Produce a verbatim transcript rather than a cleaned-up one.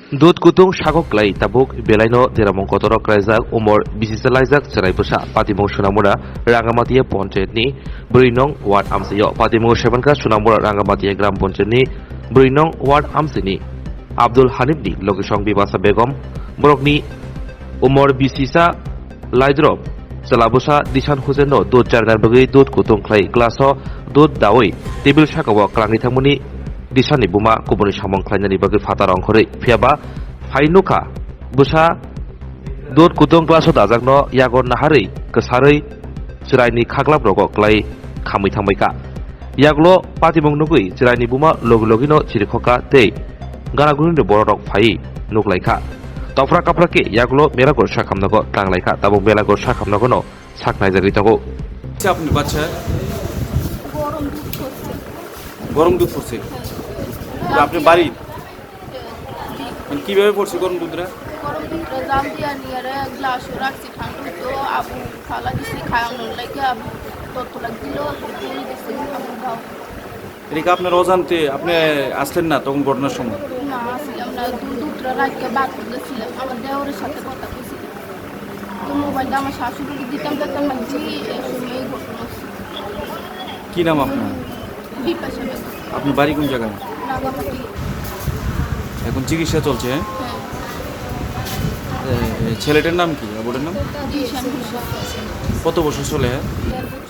Dut kutung sago klai tabuk belaino deramung kotoro klaijak umor bisisa laijak chwrai bwsa patimung Sunamura Rangamatiya Panchayatni brwi nong ward amchaio. Patimung sebankha Sunamura Rangamatiya Gram Panchayatni brwi nong ward amchaini Abdul Hanifni logisong Bibasa Begum, borokni umor bisisa laidrop chwla bwsa Dishan Hussainno dut charnar bagwi dut kutung khlai glass-o dut dawi table sakao klangwi thangmani Dishanni buma kubuni samung khlainani bagwi phatar ongkhorwi. Phiyaba hai nukha bwsa dut kutung glass-o dajakno yago naharwi kwsarwi chwraini khaklap rogo klai khamwi thangbaikha. Yagulo patimung nugwi chwraini buma logi logino chirikhokha tei gana gunini bororok phaiwi nuklaikha. Topra kapra khe yagulo Melago sakhamnago tanglaikha. Tabuk Melago sakhamnagono saknaijagwi tongo. আচ্ছা, আপনি বাচ্চা? গরম দুধ করছে। গরম দুধ করছে? তো আপনি বাড়ি? মানে কিভাবে পড়ছে গরম দুধটা? গরম দুধটা জাল দিয়া নিয়ে রে গ্লাসও রাখছি, ঠান্ডা হইতো, আবু ফালা দিছি, খাওয়ানোর লাগে আবু তত লাগছিল, তুলে দিছি, আবু দাও। এটা কি আপনার অজান্তে আপনি আসলেন না তখন ঘটনার সময়? না, আসলাম না। দু-, দুধটা রাখতে বাথরুমে ছিলাম, আমার দেওরের সাথে কথা কইছিলাম। তো মোবাইলটা আমার শাশুড়িকে দিতাম, দিতাম, ভাবছি এই সময় ঘটনা হচ্ছে। কি নাম আপনার? বিপাশা বেগম। আপনার বাড়ি কোন জায়গায়? রাঙামাটি। এখন চিকিৎসা চলছে, হ্যাঁ? হ্যাঁ। এ, এ, ছেলেটার নাম কি? আর বোনের নাম? জিশান হোসেন। কত বছর চলে? দেড় বছর।